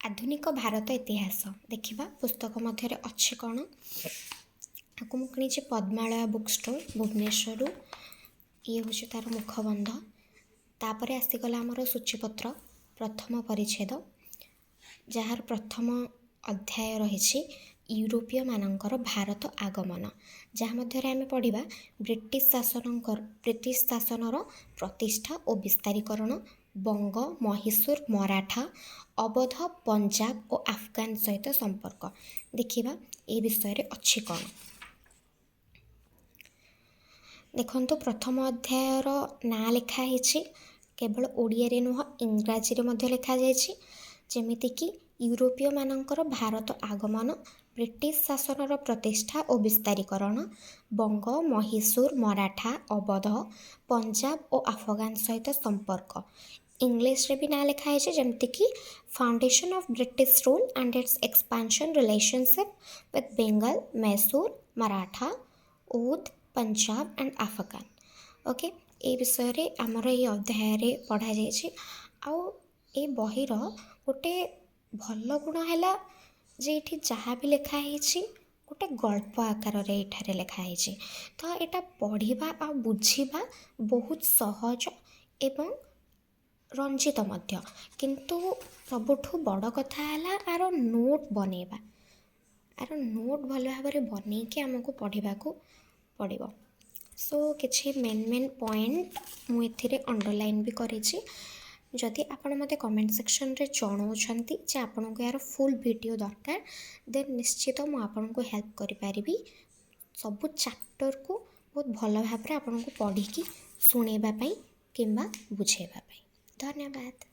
ଆଧୁନିକ ଭାରତ ଇତିହାସ। ଦେଖିବା ପୁସ୍ତକ ମଧ୍ୟରେ ଅଛି କ'ଣ। ଆକୁ ମୁଁ କିଣିଛି ପଦ୍ମାଳୟ ବୁକ୍ ଷ୍ଟୋର୍, ଭୁବନେଶ୍ୱରରୁ। ଇଏ ହେଉଛି ତା'ର ମୁଖବନ୍ଧ। ତାପରେ ଆସିଗଲା ଆମର ସୂଚୀପତ୍ର ପ୍ରଥମ ପରିଚ୍ଛେଦ, ଯାହାର ପ୍ରଥମ ଅଧ୍ୟାୟ ରହିଛି ୟୁରୋପୀୟମାନଙ୍କର ଭାରତ ଆଗମନ, ଯାହା ମଧ୍ୟରେ ଆମେ ପଢ଼ିବା ବ୍ରିଟିଶ ଶାସନର ପ୍ରତିଷ୍ଠା ଓ ବିସ୍ତାରୀକରଣ, ବଙ୍ଗ, ମହୀଶୂର, ମରାଠା, ଅବଧ, ପଞ୍ଜାବ ଓ ଆଫଗାନ ସହିତ ସମ୍ପର୍କ। ଦେଖିବା ଏ ବିଷୟରେ ଅଛି କ'ଣ। ଦେଖନ୍ତୁ, ପ୍ରଥମ ଅଧ୍ୟାୟର ନାଁ ଲେଖା ହେଇଛି, କେବଳ ଓଡ଼ିଆରେ ନୁହଁ, ଇଂରାଜୀରେ ମଧ୍ୟ ଲେଖାଯାଇଛି, ଯେମିତିକି ୟୁରୋପୀୟମାନଙ୍କର ଭାରତ ଆଗମନ, ବ୍ରିଟିଶ ଶାସନର ପ୍ରତିଷ୍ଠା ଓ ବିସ୍ତାରୀକରଣ, ବଙ୍ଗ, ମହୀଶୂର, ମରାଠା, ଅବଧ, ପଞ୍ଜାବ ଓ ଆଫଗାନ ସହିତ ସମ୍ପର୍କ। ଇଂଲିଶରେ ବି ନାଁ ଲେଖା ହେଇଛି, ଯେମିତିକି Foundation of British Rule and its Expansion, Relationship with Bengal, Mysore, Maratha, Oudh, Punjab and Afghan. Okay, ଏଇ ବିଷୟରେ ଆମର ଏଇ ଅଧ୍ୟାୟରେ ପଢ଼ାଯାଇଛି। ଆଉ ଏ ବହିର ଗୋଟେ ଭଲ ଗୁଣ ହେଲା ଯେ ଏଇଠି ଯାହା ବି ଲେଖା ହେଇଛି, ଗୋଟେ ଗଳ୍ପ ଆକାରରେ ଏଇଠାରେ ଲେଖା ହେଇଛି। ତ ଏଇଟା ପଢ଼ିବା ଆଉ ବୁଝିବା ବହୁତ ସହଜ ଏବଂ ରଞ୍ଜିତ ମଧ୍ୟ। କିନ୍ତୁ ସବୁଠୁ ବଡ଼ କଥା ହେଲା ଆର ନୋଟ୍ ବନେଇବା। ଆର ନୋଟ୍ ଭଲ ଭାବରେ ବନେଇକି ଆମକୁ ପଢ଼ିବାକୁ ପଡ଼ିବ। ସୋ କିଛି ମେନ୍ ମେନ୍ ପଏଣ୍ଟ ମୁଁ ଏଥିରେ ଅଣ୍ଡରଲାଇନ୍ ବି କରିଛି। ଯଦି ଆପଣ ମୋତେ କମେଣ୍ଟ ସେକ୍ସନରେ ଜଣାଉଛନ୍ତି ଯେ ଆପଣଙ୍କୁ ଏହାର ଫୁଲ୍ ଭିଡ଼ିଓ ଦରକାର, ଦେନ୍ ନିଶ୍ଚିତ ମୁଁ ଆପଣଙ୍କୁ ହେଲ୍ପ କରିପାରିବି ସବୁ ଚାପ୍ଟରକୁ ବହୁତ ଭଲ ଭାବରେ ଆପଣଙ୍କୁ ପଢ଼ିକି ଶୁଣେଇବା ପାଇଁ କିମ୍ବା ବୁଝେଇବା ପାଇଁ। ଧନ୍ୟବାଦ।